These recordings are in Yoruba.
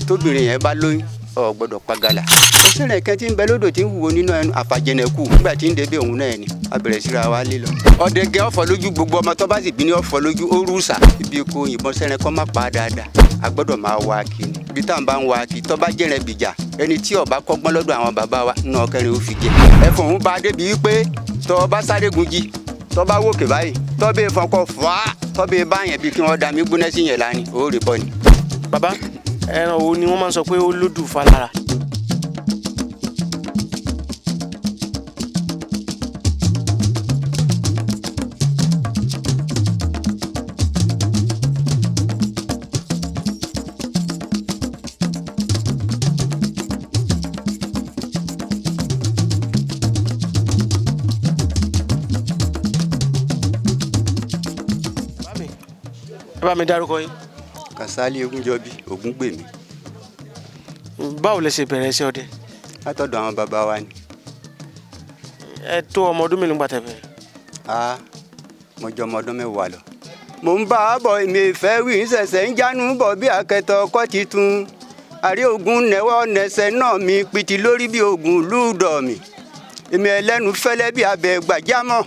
Tóbìnrin yẹn bá lóyún, ọ gbọ́dọ̀ pagala. Òsèré kan tí ń bẹ lódò tí ń wúwo nínú ẹnu àfàjẹnẹkù nígbà tí ń débé òun náà ni a bẹ̀rẹ̀ síra wa lé lọ. Ọdẹ gẹ ọ̀fọ̀ lójú, gbogbo ọmọ tó bá sì bí ní ọ̀fọ̀ lójú ó rúùsà. Ibi kò yìnbọn sẹ́rẹ̀ kọ́ má pa á dáadáa, a gbọ́dọ̀ máa wá kí ni. Ibi tá à ń bá ń wá kí tó bá jẹ́rẹ̀ bìjà, ẹni tí ó bá kọ́gbọ́n lọ́dọ̀ àwọn bàbá wa nínú ọkẹrin ó fi jẹ. Ẹ̀fọn òun bá a débi wípé tó bá sáré gungi, tó bá wòkè báyìí, tó bẹ́ẹ̀ fọkọ fà á, tó bẹ́ẹ̀ bá yẹn bí kí wọ́n da mí gbóná sí yẹn lánìí, ó rè bọ́ ni. Bàbá, ẹran wo ni wọ́n máa ń sọ pé ó lódù fa lára? Bàbá mi, ẹ bá mi dárúkọ yín. Kàsálí Egúnjọbí Ògúngbèmí. Báwo lẹ ṣe bẹ̀rẹ̀ iṣẹ́ ọdẹ? Látọ̀dọ̀ àwọn bàbá wa ni. Ẹ tó ọmọ ọdún mélòó nígbà tẹ́ bẹ̀rẹ̀? A mo jọ ọmọ ọdún 10 lọ. Mò ń bá a bọ̀, èmi ìfẹ́ wí ń ṣẹ̀ṣẹ̀ ń jánu bọ̀ bí akẹ́tọ̀ ọkọ́ titun. Àrí ogun nẹ́wọ́ nẹsẹ̀ náà mi pitì lórí bí ogun lúdọ̀ mi. Èmi ẹlẹ́nu fẹ́lẹ́ bí abẹ gbàjámọ̀.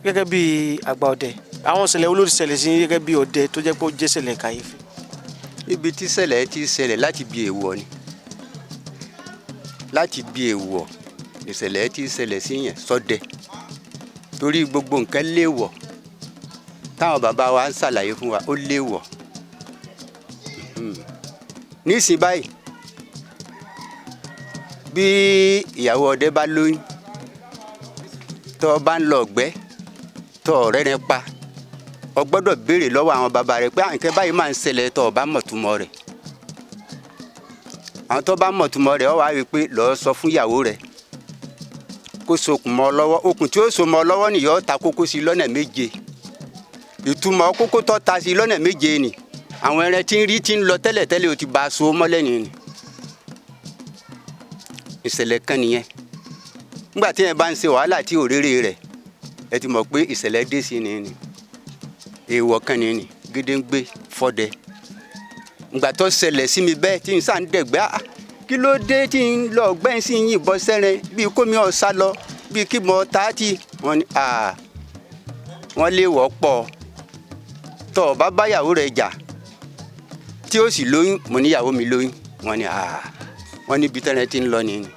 Gẹ́gẹ́ bí àgbà ọdẹ, àwọn ìṣẹ̀lẹ̀ wo ló ti ṣẹlẹ̀ sí yín gẹ́gẹ́ bí ọdẹ tó jẹ́ pé ó jẹ́ ṣẹlẹ̀ kàyéfì? Ibi tí ṣẹlẹ̀ ti ṣẹlẹ̀ láti bí èèwọ̀ ni. Láti bí èèwọ̀ ìṣẹ̀lẹ̀ ti ṣẹlẹ̀ sí yẹn sọ́dẹ. Torí gbogbo nǹkan léèwọ̀ táwọn bàbá wa ń ṣàlàyé fún wa, ó léèwọ̀. Nísìnyí báyìí, bí ìyàwó ọdẹ bá lóyún, tó bá ń lọ ọ̀gbẹ́, tó ọ̀rẹ́ rẹ pa, o gbọ́dọ̀ béèrè lọ́wọ́ àwọn bàbá rẹ pé àǹkẹ́ báyìí máa ń ṣẹlẹ̀, tó o bá mọ̀túmọ̀ rẹ̀. Àwọn tó bá mọ̀túmọ̀ rẹ̀, ó wá wí pé lọ́ọ́ sọ fún ìyàwó rẹ̀ kó sokùn mọ́ ọ lọ́wọ́. Okùn tí ó so mọ́ ọ lọ́wọ́ nìyọ́ ta kókó sí lọ́nà 7. Ìtumọ̀ kókó tó ta sí lọ́nà 7 ni àwọn ẹran tí ń rí tí ń lọ tẹ́lẹ̀tẹ́lẹ̀ ó ti bá a so mọ́lẹ̀ nìyẹn. Ìṣẹ̀lẹ̀ kan nìyẹn. Nígbà tí yẹn bá ń ṣe wàhálà tí ò réré rẹ̀, ẹ ti mọ̀ pé ìṣẹ̀lẹ̀ dé sí ni ni. Èèwọ̀ kan ni ni gédéǹgbé fọ́dẹ. Ìgbà tó ṣẹlẹ̀ sí mi bẹ́ẹ̀ tí n sá ń dẹ̀gbẹ́, á kí ló dé tí n lọ gbẹ́yìn sí yìnbọn sẹ́rẹ̀ bíi kómi ọ̀sá lọ bíi kí mo ta á tì. Wọ́n ní à wọ́n lè wọ́ pọ̀. Tọ́ ọ bá báyàwó rẹ̀ jà tí ó sì lóyún, mo níyàwó mi lóyún. Wọ́n ní à wọ́n níbi tẹ́rẹ̀ tí ń lọ ni ni.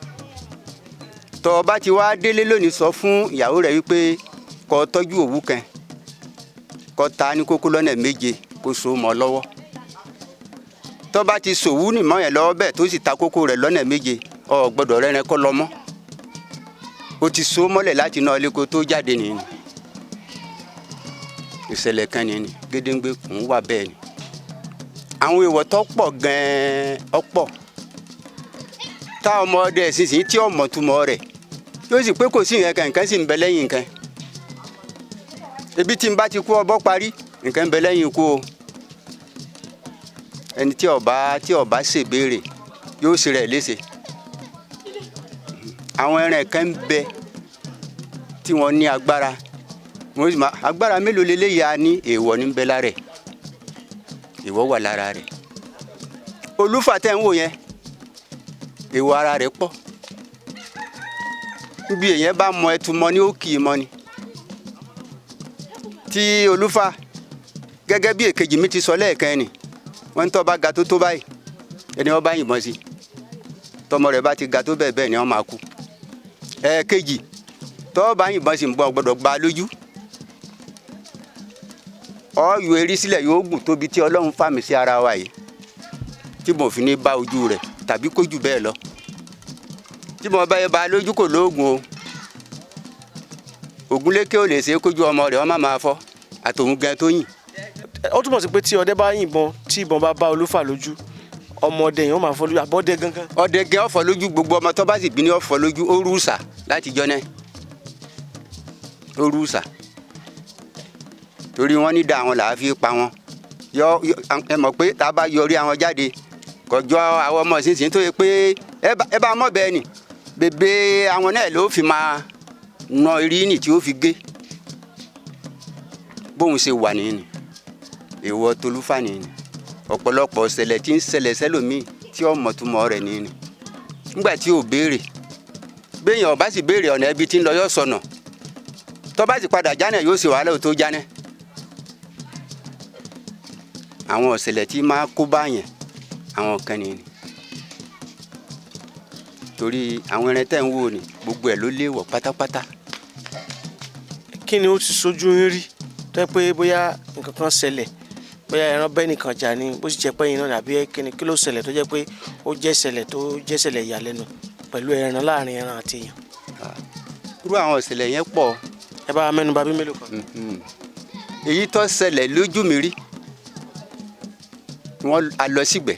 Tọ́ ọ bá ti wá délé lónìí, sọ fún ìyàwó rẹ̀ wípé kó tọ́jú òwú kan, kó ta ní kókó lọ́nà 7, kó so mọ́ lọ́wọ́. Tó bá ti sòwú nìmọ̀ yẹn lọ́wọ́ bẹ́ẹ̀ tó sì ta kókó rẹ̀ lọ́nà 7, o gbọ́dọ̀ rẹ́rìn kọ́ lọ mọ́. O ti so mọ́lẹ̀ láti iná ilé kó tó jáde nìyẹn. Ìṣẹ̀lẹ̀ kan nìyẹn, gédéǹgbé kò ń wà bẹ́ẹ̀ ni. Àwọn èèwọ̀ tó pọ̀ gan-an ọ̀pọ̀. Tá ọmọ ọdẹ ìsinsìnyí tí ọmọ túmọ̀ rẹ̀ yóò sì pé kò sí nǹkan kan, nǹkan sì ń bẹ lẹ́yìn nǹkan. Ebi tí n bá ti kú ọbọ̀ parí, nǹkan ń bẹ lẹ́yìn ikú o. Ẹni tí ó bá ṣèbéèrè yóò ṣe rẹ̀ léṣe. Àwọn ẹran kan ń bẹ tí wọ́n ní agbára. Wọ́n sì máa agbára mélòó leléyìí a ní, èèwọ̀ ní ń bẹ lára ẹ̀. Èèwọ̀ wà lára rẹ̀. Olúfà tẹ́ ń wò yẹn, èèwọ̀ ara rẹ̀ pọ̀. Bí èèyàn bá mọ ẹtu mọ ni ó kì í mọ ni. Tí Olúfà gẹ́gẹ́ bí èkejì mi ti sọ lẹ́ẹ̀kan ni, wọ́n ń tọ́ bá ga tó tó báyìí, ẹni wọ́n bá yìnbọn sí, tọmọ rẹ̀ bá ti ga tó bẹ́ẹ̀ bẹ́ẹ̀ ni wọ́n máa kú. Ẹ̀ẹ̀kejì, tọ́ bá yìnbọn sí, nbọ gbọ́dọ̀ gba lójú. Ó yọ erí sílẹ̀ yóò gùn tóbi tí Ọlọ́run fàmì sí ara wa yìí, tí mo fi ní bá ojú rẹ̀ tàbí kójú bẹ́ẹ̀ lọ. Tí mo bá yẹ ba lójú kò lóògùn o. Ògúnlékè ò lè ṣe é kójú ọmọ rẹ̀, wọ́n má máa fọ́ àtòun gan tó yìn. Ó túmọ̀ sí pé tí ọdẹ bá yìnbọn, tí ìbọn bá bá Olúfà lójú, ọmọ ọdẹ yẹn ó máa fọ́ lójú, àbọ̀dẹ gangan. Ọdẹ gan ọ̀fọ̀ lójú, gbogbo ọmọ tó bá sì bí ní ọ̀fọ̀ lójú, ó rúùsà láti jọ náà. Ó rúùsà. Torí wọ́n ní dá àwọn làá fi pa wọn. Yọ ẹ mọ̀ pé tá a bá yọrí àwọn jáde, kọjọ àwọn ọmọ ìsinsìnyí tó yẹ pé ẹ bá mọ̀ bẹ́ẹ̀ ni. Bèbè àwọn náà ló fi máa na eré nì tí ó fi gé. Bóun ṣe wà nìyẹn ni. Èèwọ̀ Tolúfà nìyẹn ni. Ọ̀pọ̀lọpọ̀ ṣẹlẹ̀ tí ń ṣẹlẹ̀ sẹ́lòmíì Tí ó mọ̀túmọ̀ rẹ̀ nìyí nígbà tí ò béèrè. Béèyàn ọba sì béèrè ọ̀nà ibi tí ń lọ, yóò sọnà. Tó bá sì padà jánẹ̀, yóò sì wàhálà tó jánẹ̀. Àwọn ọ̀sẹ̀lẹ̀ tí máa kó báyẹn, àwọn kan nìyí. Torí àwọn ẹran tẹ́ ń wò ní, gbogbo ẹ̀ ló léèwọ̀ pátápátá. Kí ni ó ti sojú yín rí tó yẹ pé bóyá nǹkan kan ṣẹlẹ̀, bóyá ẹran bẹ́ẹ̀ nìkan jà ni, bó sì jẹ́ pé ẹ̀yin náà, àbí kí ni, kí ló ṣẹlẹ̀ tó jẹ́ pé ó jẹ́ ṣẹlẹ̀ tó jẹ́ ṣẹlẹ̀ ìyàlẹ́nu pẹ̀lú ẹran, láàrin ẹran àti èèyàn? Irú àwọn ọ̀sẹ̀lẹ̀ yẹn pọ̀. Ẹ bá wa mẹ́nu bà bí mélòó kan. Èyí tó ṣẹlẹ̀ lójú mi rí, wọ́n a lọ sígbẹ́.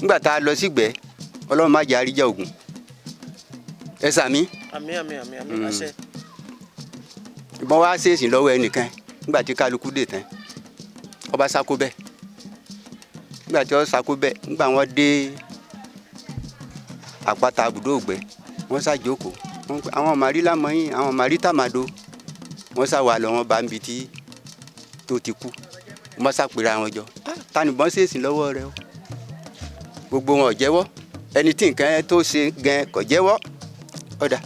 Nígbà tá a lọ sígbẹ́, Ọlọ́run má jẹ́ àríjà ògùn, ẹ sàmí. Àmín, àmín, àmín, àmín, àṣẹ. Ìbọn wá ṣèèṣì lọ́wọ́ ẹnìkan. Nígbà tí kálukú dè tán, ọba sákó bẹ́ẹ̀. Nígbà tí wọ́n sákó bẹ́ẹ̀, nígbà wọ́n dé àpáta àbùdó ògbẹ́, wọ́n ṣàjókòó. Wọ́n pé àwọn màrí lámọ́yìn, àwọn màrí tàmàdó. Wọ́n ṣàwà lọ, wọ́n bá ń bi tí tó ti kú. Wọ́n ṣàpèrè àwọn jọ. "Ah, ta nìbọn ṣèèṣì lọ́wọ́ rẹ o?" Gbogbo wọn ò jẹ́wọ́. Ẹni tí nǹkan tó ṣe gan kò jẹ́wọ́. Ọ̀dà,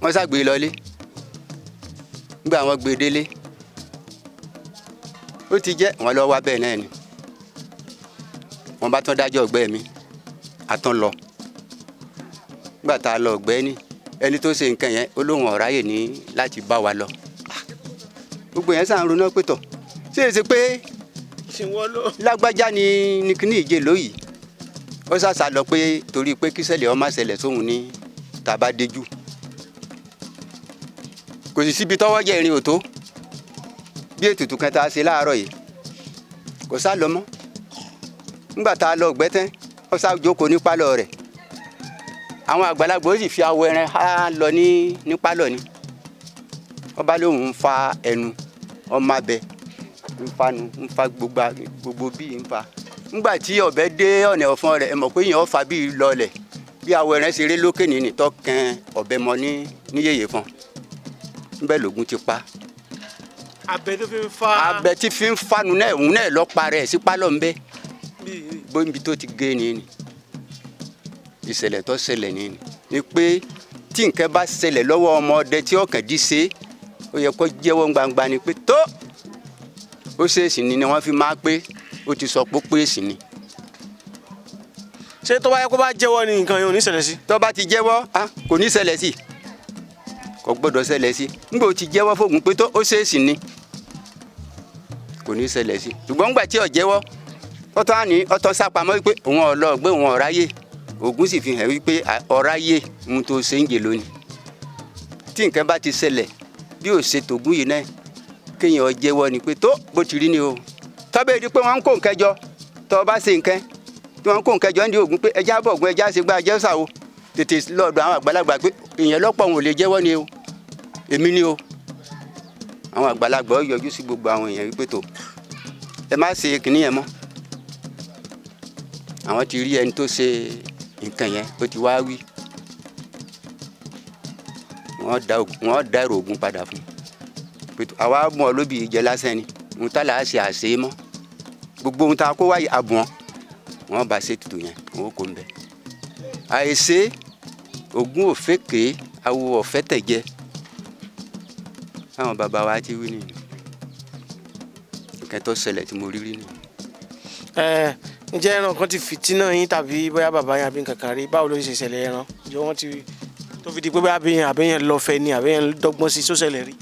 wọ́n ṣàgbé lọlé. Nígbà wọ́n gbé délé, ó ti jẹ́ wọ́n lọ wá bẹ́ẹ̀ náà ni. Wọ́n bá tán dájọ́ ọ̀gbẹ́ mi, àtàn lọ. Nígbà tá a lọ ọ̀gbẹ́ ni, ẹni tó ṣe nǹkan yẹn, ó lóun ọ̀ráyè ní láti bá wa lọ. Ah, gbogbo yẹn sàn ronú pé tọ̀ ṣé é ṣe pé ṣe wọ́n ló. lágbájá ni kíní ìje lóyìí. Ó ṣàṣà lọ pé torí pé kíṣẹ̀lẹ̀ ọmọ ṣẹlẹ̀ sóhun ní tàbá déjú, kò sì síbi tọ́wọ́ jẹ́ irin òtó bí ètùtù kan tá a ṣe láàárọ̀ yìí, kò sá lọ mọ́. Nígbà tá a lọ ọ̀gbẹ́ tán, ó sá jókòó ní pálọ̀ rẹ̀. Àwọn àgbàlagbà ó sì fi awọ ẹran há lọ ní pálọ̀ ni. Ọba lóun ń fa ẹnu, ọmọ abẹ ń fanu, ń fa gbogbo gbogbo bíi ń fa. Nígbà tí ọ̀bẹ dé ọ̀nà ọ̀fun rẹ̀, ẹ mọ̀ pé èèyàn fa bíi lọlẹ̀ bí awọ ẹran ṣeré lókè nìní tó kan ọ̀bẹ mọ ní yèyè fún níbẹ̀, lògùn ti pa. Abẹ tó fi ń fa. Abẹ tí fi ń fanu náà, òun náà lọ pa rẹ̀ sí pálọ̀ ńbẹ bóyá tó ti gé ni ìṣẹ̀lẹ̀ tó ṣẹlẹ̀ ni pé tí nǹkan bá ṣẹlẹ̀ lọ́wọ́ ọmọdé tí ọkàn dí ṣe, ó yẹ kó jẹ́wọ́ gbangba ni pé tó ó ṣèèṣì ni wọ́n fi máa pé ó ti sọ pé ó pèsè ni. Ṣé tó bá yẹ kó bá jẹ́wọ́ ni nǹkan yẹn ò ní ṣẹlẹ̀ sí? Tó bá ti jẹ́wọ́, ah, kò ní ṣẹlẹ̀ sí, kò gbọ́dọ̀ ṣẹlẹ̀ sí. Nígbà ó ti jẹ́wọ́ fóògùn pé tó ó ṣèèṣì ni, kò ní ṣẹlẹ̀ sí. Ṣùgbọ́n nígbà tí ò jẹ́wọ́, ọtọ́ á ní ọtọ́ sápamọ́ wípé òun ọ̀lọ́ gbé òun ọ̀ráyè, Ògún sì fi hàn wípé ọ̀ráyè ohun tó ṣe ń jè lónìí. Tí nǹkan bá ti ṣẹlẹ̀ bí ò ṣe tògún yìí náà, kéèyàn jẹ́wọ́ ni pé tó bó ti rí ni o. Tọ́bẹ̀ di pé wọ́n ń kó nǹkan jọ, tọ́ bá ṣe nǹkan tí wọ́n ń kó nǹkan jọ ń di Ògún pé ẹja bọ̀ ògùn, ẹja ṣe gbá, ẹjẹ́ ṣàwo, tètè lọ́ọ̀dọ̀ àwọn àgbàlagbà pé èèyàn lọ́pọ̀ òun ò lè jẹ́wọ́ ni o, èmi ni o. Àwọn àgbàlagbà ó yọjú sí gbogbo àwọn èèyàn wípé tó ẹ má ṣe kìnìún yẹn mọ́. Àwọn ti rí ẹni tó ṣe nǹkan yẹn, ó ti wá wí. Wọ́n dá èrò Ògún padà fún un pé àwa mú ọ lóbi jẹ lásán ni ohun tá là á ṣe àṣe mọ́. Gbogbo ohun tá a kó wáyé àbùn wọn bá ṣe tutù yẹn, wọn kò ń bẹ àìṣe. Ògún òfékè awo ọ̀fẹ́ tẹ̀jẹ, táwọn bàbá wa ti wí nìyí. Nǹkan tó ṣẹlẹ̀ tí mo rí rí nìyí. Ẹ ǹjẹ́ ẹran kan ti fìtínà yín, tàbí bóyá bàbá yín àbí nǹkan kan rí? Báwo ló ṣe ṣẹlẹ̀? Ẹran ǹjẹ́ wọ́n ti tó fi di pé bóyá àbí yẹn lọ́fẹ̀ẹ́ ni, àbí yẹn dọ́gbọ́n sí, tó ṣẹlẹ̀ rí?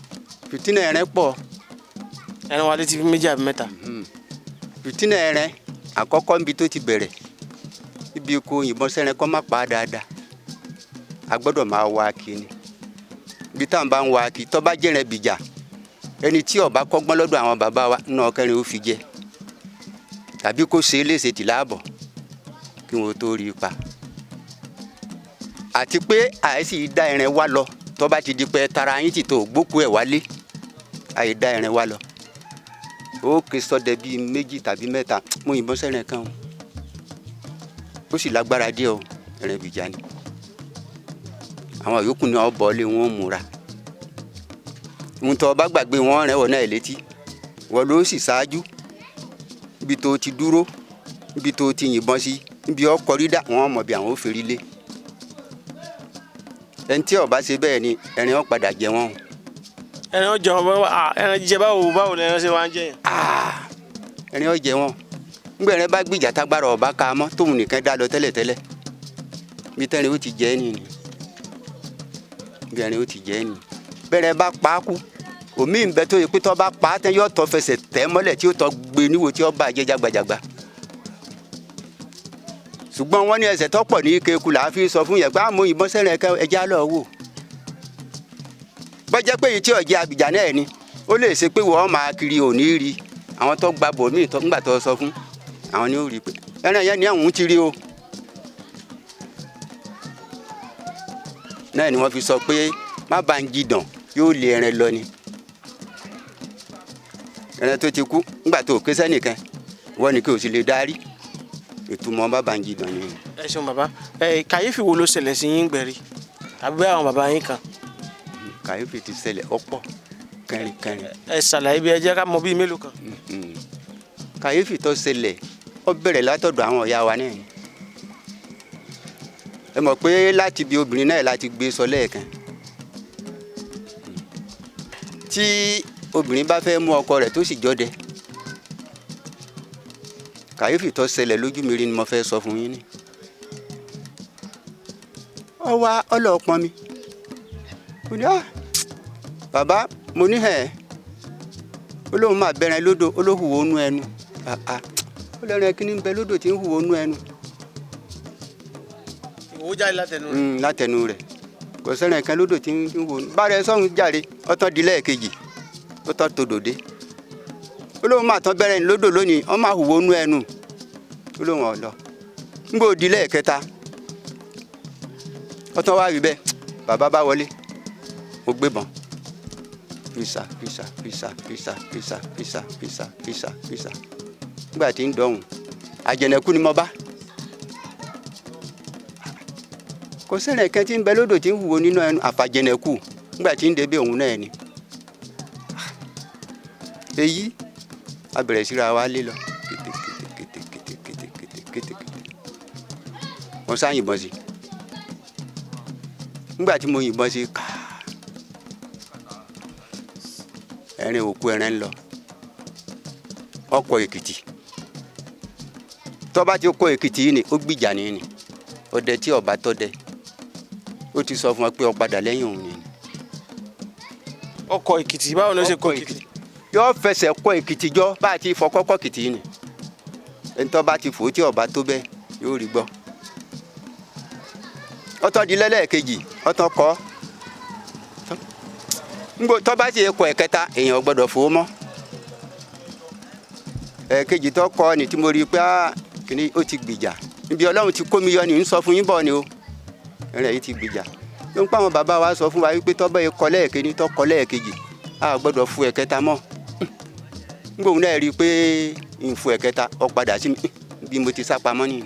Fìtínà ẹran pọ̀. Ẹran wa létí méjì àbí mẹ́ta. Fìtínà ẹran àkọ́kọ́, níbi tó ti bẹ̀rẹ̀, ibi kò yìnbọn sẹ́ran kọ́ má pa á dáadáa, a gbọ́dọ̀ máa wá kí ni. Ibi táwọn bá ń wá kí, tó bá jẹ́rẹ̀ bìjà, ẹni tí ó bá kọ́gbọ́n lọ́dọ̀ àwọn bàbá wa náà, kẹrin ó fi jẹ tàbí kó ṣe é léṣe tì láàbọ̀ kí wọn tó rí i pa. Àti pé àìsí dá ẹran wá lọ, tó bá ti di pé tara yín ti tó gbókù ẹ̀ wálé, àì dá ẹran wá lọ. Ó ké sọdẹ bíi méjì tàbí mẹ́ta, mo yìnbọn sẹ́ran kan o, ó sì lágbára díẹ̀ o. Ẹran bìjà ni. Àwọn yòókù náà bọ́ọ̀lé, wọn ò múra. Ohun tó bá gbàgbé, wọn rẹ̀ wọ̀ náà létí, wọ́n ló sì ṣáájú ibi tó ti dúró. Níbi tó ti yìnbọn sí, níbi ọkọ̀ rídà, wọ́n mọ̀ bí àwọn ò fèrè lé. Ẹni tí ó bá ṣe bẹ́ẹ̀ ni ẹ̀rín ó padà jẹ wọ́n. Ẹran jẹ wọn, ẹran jíjẹ báwo báwo ni ẹran ṣe wá ń jẹ yẹn? Ẹ̀rín ó jẹ wọ́n. Ngbẹ rẹ bá gbìjà tágbára ọba ká mọ́ tóun nìkan dá lọ tẹ́lẹ̀tẹ́lẹ̀, bí tẹ́rin ó ti jẹ́ nìyí, bí ẹ̀rín ó ti jẹ́ nìyí. Bẹ́rẹ̀ bá pa á kú, òmíì ń bẹ tó yẹ pé tó bá pa á tẹ́ yóò tọ́ fẹsẹ̀ tẹ́ mọ́lẹ̀ tí ó tọ́ gbé níwò tí ó bá jẹ́ jágbajàgba. Ṣùgbọ́n wọ́n ní ẹsẹ̀ tó pọ̀ ní ike eku là á fi sọ fún yẹn pé àmọ́ ìbọn sẹ́rẹ̀ ẹja lọ wò. Bọ́jẹ́ pé èyí tí ọ̀jẹ̀ àbìjà náà ni ó lè ṣe pé wọ́n máa kiri òní rí àwọn tó gba bòmíì tó ńgbà tó sọ fún àwọn ni ó rí pé ẹran yẹn ni àwọn ti rí o. Náà ni wọ́n fi sọ pé má bá ń jidàn yóò lé ẹran lọ ni. Ẹran tó ti kú ńgbà tó ké sẹ́nìkan wọ́n ní kí o sì lè darí. Ìtumọ̀ má bá ń jidàn ni. Ẹ ṣeun bàbá. Ẹ kàyéfì wo ló ṣẹlẹ̀ sí yín gbẹ̀rí tàbí àwọn bàbá yín kan? Kàyéfì ti ṣẹlẹ̀ ọ̀pọ̀ kẹrin kẹrin. Ẹ ṣàlàyé bí ẹ jẹ́ ká mọ bíi mélòó kan. Kàyéfì tó ṣẹlẹ̀ ó bẹ̀rẹ̀ látọ̀dọ̀ àwọn ìyá wa náà. Ẹ mọ̀ pé láti bí obìnrin náà láti gbé sọ lẹ́ẹ̀kan. Tí obìnrin bá fẹ́ mú ọkọ rẹ̀ tó sì jọdẹ, kàyéfì tó ṣẹlẹ̀ lójú mi rí ni mo fẹ́ sọ fún yín ni. Ó wá ọlọ́ọ̀pọ̀n mi. Mo ní bàbá mo ní hẹ̀ ó lóun máa bẹ̀rẹ̀ lódò ó ló hùwò nú ẹnu. Ó lẹ́rìn kíní ń bẹ lódò tí ń hùwò nú ẹnu. Ìwò jáde látẹnu rẹ̀. Látẹnu rẹ̀ kò sẹ́rìn kan lódò tí ń hùwò nú. Bára ẹ sọ́hun jáde ọtọ́ di lẹ́ẹ̀kejì ó tọ́ todò dé. Ó lóun máa tán bẹ̀rẹ̀ lódò lónìí ó máa hùwò nú ẹnu. Ó lóun ọ̀lọ́. Ńgbò di lẹ́ẹ̀kẹta ọtọ́ wá rí bẹ́ẹ̀ bàbá bá wọlé mo gbébọn. Fisa fisa fisa fisa fisa fisa fisa fisa fisa. Nígbà tí ń dọ̀hùn àjẹnẹkú ni mo bá. Kò sẹ́rìn kan tí ń bẹ lódò tí ń hùwò nínú ẹnu àfàjẹnẹkú nígbà tí ń débé òun náà ni. Èyí a bẹ̀rẹ̀ síra wa lé lọ kété kété kété kété kété kété kété. Mo sá yìnbọn sí. Nígbà tí mo yìnbọn sí káà ẹrin òkú ẹrin ń lọ ọkọ̀ Èkìtì. Tó bá ti kọ Èkìtì yìí ni ó gbìjà ni ni ọdẹ tí ọba tọdẹ ó ti sọ fún wa pé ó padà lẹ́yìn òun ni. Ọkọ̀ Èkìtì báwo ló ṣe kọ Èkìtì? Yóò fẹsẹ̀ kọ Èkìtì jọ bá a ti fọkọ́ kọ Èkìtì yìí ni. Ẹni tó bá ti fò tí ọba tó bẹ́ẹ̀ yóò rí gbọ́. Ọtọ́ di lẹ́lẹ́kejì ọtọ́ kọ́ ngbọ tó bá ti kọ ẹ̀kẹta èèyàn gbọ́dọ̀ fò mọ́. Ẹ̀kejì tó kọ ni tí mo rí i pé kìnní ó ti gbìjà níbi Ọlọ́run ti kó mi yọ ni ń sọ fún yín bọ̀ ni o. Ẹ̀rẹ̀ yìí ti gbìjà ló ń pa àwọn bàbá wa sọ fún wa wípé tó bá yẹ kọ lẹ́ẹ̀kejì tó kọ lẹ́ẹ̀kejì a gbọ́dọ̀ fò ẹ̀kẹta mọ́. Ngbòhun náà rí i pé ń fò ẹ̀kẹta ó padà sí mi bí mo ti sá pamọ́ nìyí.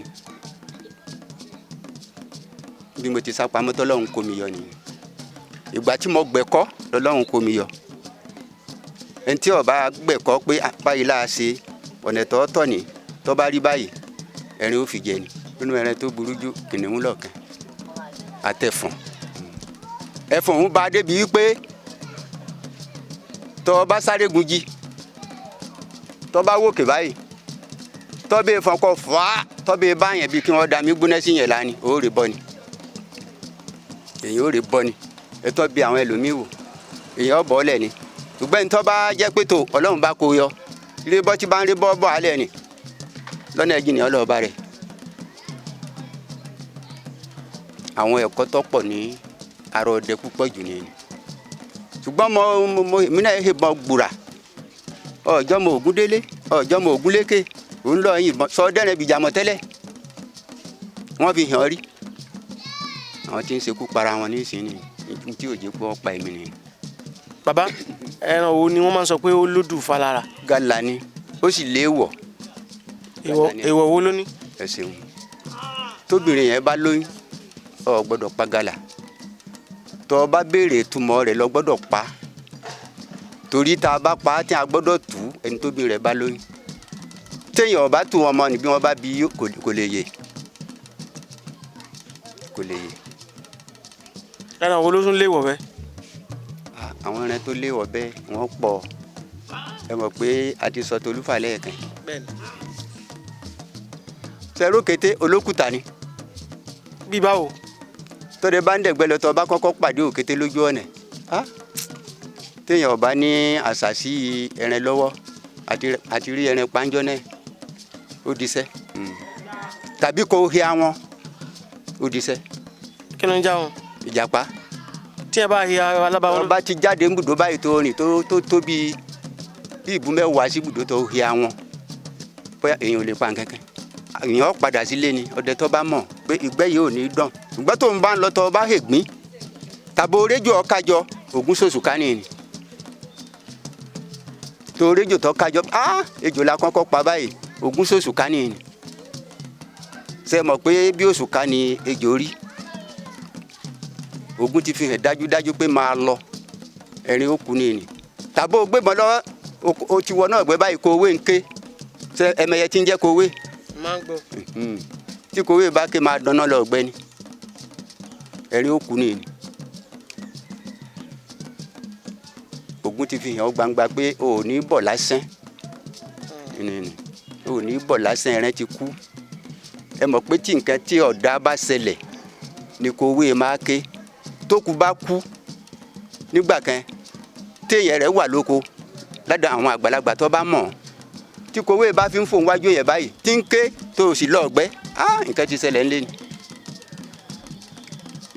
Bí mo ti sá pamọ́ tọ́lọ́run kó mi yọ nìyí. Ìgbà tí mo gbẹ̀kọ́ lọ́lọ́run kó mi yọ. Ẹni tí ó bá gbẹ̀kọ́ pé báyìí láà ṣe ọ̀nà tó tọ̀ ní tó bá rí báyìí ẹ̀rín ó fi jẹ ni. Nínú ẹran tó burú jù kìnìún lọ̀kan àtẹ̀fọ̀n. Ẹ̀fọ̀n ń ba débi wípé tó bá sáré gungi tó bá wòkè báyìí tó bẹ́ẹ̀ fọkọ fà á tó bẹ́ẹ̀ bá yẹn bí kí wọ́n da mí gbóná sí yẹn lánìí ó rè bọ́ ni. Èyàn ó rè bọ́ ni. Ètò bí àwọn ẹlòmíì wò èèyàn bọ́ lẹ̀ ni. Ṣùgbọ́n tó bá jẹ́ pé tó Ọlọ́run bá kó yọ rébọ́ tí bá ń rébọ́ bọ́ alẹ́ ni lọ́nà ẹ̀jìn ni ọlọ́ọ̀bá rẹ̀. Àwọn ẹ̀kọ́ tó pọ̀ ní ara ọdẹ púpọ̀ jù ni. Ṣùgbọ́n mo èmi náà yìnbọn gbùrà ọjọ́ mo Ògúndélé ọjọ́ mo Ògúnlékè òun lọ yìnbọn sọ dẹ́rẹ́ bìjàmọ̀ tẹ́lẹ̀ wọ́n fi hàn rí. Àwọn tí ń ṣekú para wọn nísìnyí tí òjò pọ̀ pa èmi nìyẹn. Bàbá ẹran wo ni wọ́n máa ń sọ pé ó lódù falára? Gàlà ni ó sì léèwọ̀. Èèwọ̀ wo ló ní? Ẹ ṣeun. Tóbìnrin yẹn bá lóyún o gbọ́dọ̀ pa gàlà. Tó o bá béèrè ìtumọ̀ rẹ̀ lọ gbọ́dọ̀ pa. Torí tá a bá pa á tí a gbọ́dọ̀ tú ẹni tóbìnrin rẹ̀ bá lóyún. Téèyàn ọba tó wọn mọ ni bí wọn bá bí kò lè yè, kò lè yè. Ẹran wo ló tún léwọ̀ bẹ́ẹ̀? Àwọn ẹran tó léwọ̀ bẹ́ẹ̀ wọ́n pọ̀. Ẹ mọ̀ pé a ti sọ tolúfà lẹ́ẹ̀kan. Bẹ́ẹ̀ni. Sẹ́rú kété olókùtà ni. Bí báwo? Tọ́dẹ bá ń dẹ̀gbẹ́ lọ, tọ́ bá kọ́kọ́ pàdé òkété lójú ọ̀nà, téèyàn ọba ní àṣàṣì ẹran lọ́wọ́ àti rí ẹran pàǹjọ́ náà, ó diṣẹ́. Tàbí kò hí àwọn, ó diṣẹ́. Kí ló ń já wọn? Ìjàpá. Tí ẹ bá hi alábàáwọn. Wọn bá ti jáde ń bùdó báyìí tó rìn tó tó bí ìbú 10 sí ibùdó tó hí àwọn, bóyá èèyàn ò lè pa nǹkan kan, èèyàn padà sílé ni. Ọdẹ tó bá mọ̀ pé ìgbẹ́ yìí ò ní dán, ṣùgbọ́n tó ń bá ń lọ tó bá hègbín tàbí oréjò ọ̀kájọ ògún ṣoṣù ká nìyí tó oréjò tó kájọ, ejò la kọ́kọ́ pa báyìí, ògún ṣoṣù ká nìyí. Ṣe mọ̀ pé bí oṣù ká ni ejò rí, ògún ti fi hàn dájúdájú pé máa lọ, ẹ̀rín ó kú nìyí. Tàbí o gbébọn lọ́wọ́, o ti wọ náà gbé báyìí, kó owó ń ké. Ṣe ẹmẹyẹ tí ń jẹ́ kówé? Máa ń gbọ́. Tí kówé bá ké, máa dáná lọ ọ̀gbẹ́ni, ẹ̀rín ó kú nìyí. Ògún ti fi hàn ó gbangba pé o ò ní bọ̀ lásán, o ò ní bọ̀ lásán, ẹran ti kú. Ẹ mọ̀ pé tí nǹkan tí ọ̀dà bá ṣẹlẹ̀ ni kówé máa ké. Tókù bá kú nígbà kan téèyàn rẹ̀ wà lóko ládàá, àwọn àgbàlagbà tó bá mọ̀, tí kòwé bá fi ń fò wájú yẹn báyìí tí ń ké, tó o sì lọ ọgbẹ́, nǹkan ti ṣẹlẹ̀ ńlẹ̀ ni.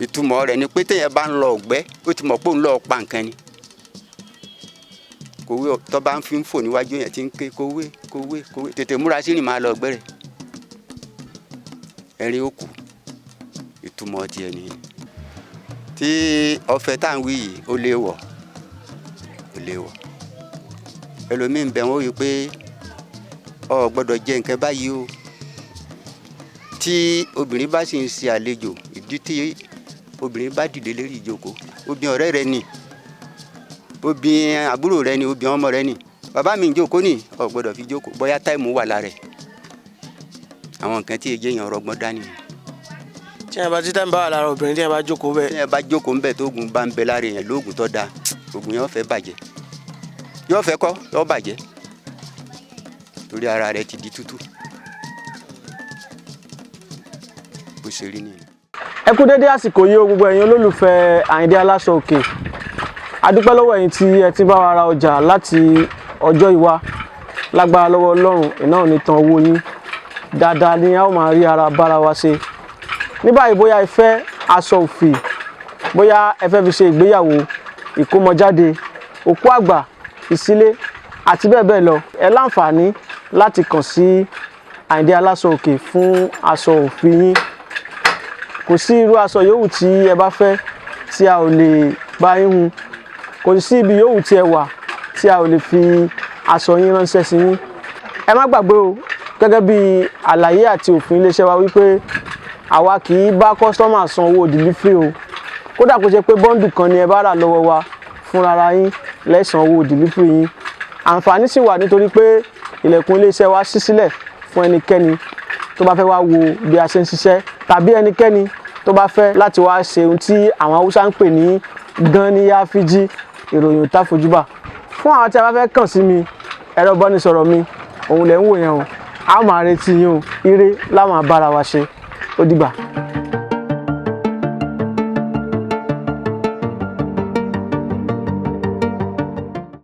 Ìtumọ̀ rẹ̀ ni pé téèyàn bá ń lọ ọgbẹ́, ó ti mọ̀ pé òun lọ́ọ́ pa nǹkan ni. Kòwé tó bá ń fi ń fò níwájú yẹn tí ń ké, kòwé kòwé kòwé, tètè múra sí ni máa lọ ọgbẹ́ rẹ̀, ẹ̀rín ó kù. Ìtumọ̀ tiẹ̀ nìyẹn. Tí ọ̀fẹ́ tá à ń wí yìí, ó léèwọ̀, ó léèwọ̀. Ẹlòmíín bẹ̀ wọ́n wí pé ọ gbọ́dọ̀ jẹ nǹkan báyìí o. Tí obìnrin bá sì ń ṣe àlejò, ìdí tí obìnrin bá dìde lérí ìjókòó, obìnrin ọ̀rẹ́ rẹ ni, obìnrin àbúrò rẹ ni, obìnrin ọmọ rẹ ni, bàbá mi ń jókòó ni, ọ gbọ́dọ̀ fi jókòó, bóyá táìmù wà lára ẹ̀. Àwọn nǹkan tí èjé yẹn rọgbọ́n dání. Tí ẹ bá tí táìmù bá wà lára obìnrin, tí ẹ bá jókòó bẹ́ẹ̀. Tí ẹ bá jókòó ńbẹ, tó oògùn bá ń bẹ lára yẹn, lóògùn tó da, oògùn yẹn fẹ́ bàjẹ́, yóò fẹ́ kọ́ yóò bàjẹ́, torí ara rẹ ti di tútù. Bó ṣe rí nìyẹn. Ẹ kú dédé àsìkò yìí o, gbogbo ẹ̀yin olólùfẹ́ Àyìndé Aláṣọ Òkè. A dúpẹ́ lọ́wọ́ ẹ̀yin tí ẹ ti bá wa ra ọjà láti ọjọ́ ìwá. Lágbára lọ́wọ́ Ọlọ́run, iná ò ní tan owó yín. Dáadáa ni a ó máa rí ara bára wa ṣe. Ní báyìí, bóyá ẹ fẹ́ aṣọ òfì, bóyá ẹ fẹ́ fi ṣe ìgbéyàwó, ìkómọjáde, òkú àgbà, ìsílé àti bẹ́ẹ̀ bẹ́ẹ̀ lọ, ẹ láǹfààní láti kàn sí Àyìndé Aláṣọ Òkè fún aṣọ òfì yín. Kò sí irú aṣọ yòówù tí ẹ bá fẹ́ tí a ò lè bá yín hun. Kò sí ibi yòówù tí ẹ wà tí a ò lè fi aṣọ yín ránṣẹ́ sí yín. Ẹ má gbàgbé o, gẹ́gẹ́ bí àlàyé àti òfin iléeṣẹ́ wa wípé àwa kì í bá customer san owó delivery o. Kódà kó ṣe pé bundle kan ni ẹ bá rà lọ́wọ́ wa, fúnra yín lẹ́sàn owó delivery yín. Àǹfààní sì wà nítorí pé ilẹ̀kùn iléeṣẹ́ wa ṣí sílẹ̀ fún ẹnikẹ́ni tó bá fẹ́ wá wo bí a ṣe ń ṣiṣẹ́, tàbí ẹnikẹ́ni tó bá fẹ́ láti wá ṣe ohun tí àwọn Haúsá ń pè ní gan-níyà fíjì. Ìròyìn ò tá fojúbà. Fún àwọn tí a bá fẹ́ kàn sí mi, ẹ̀rọ ìbánisọ̀rọ̀ mi òun lẹ̀ ń wò yẹn o. A máa retí yín o. Ire láwọn abára wa ṣe. Ó dìgbà.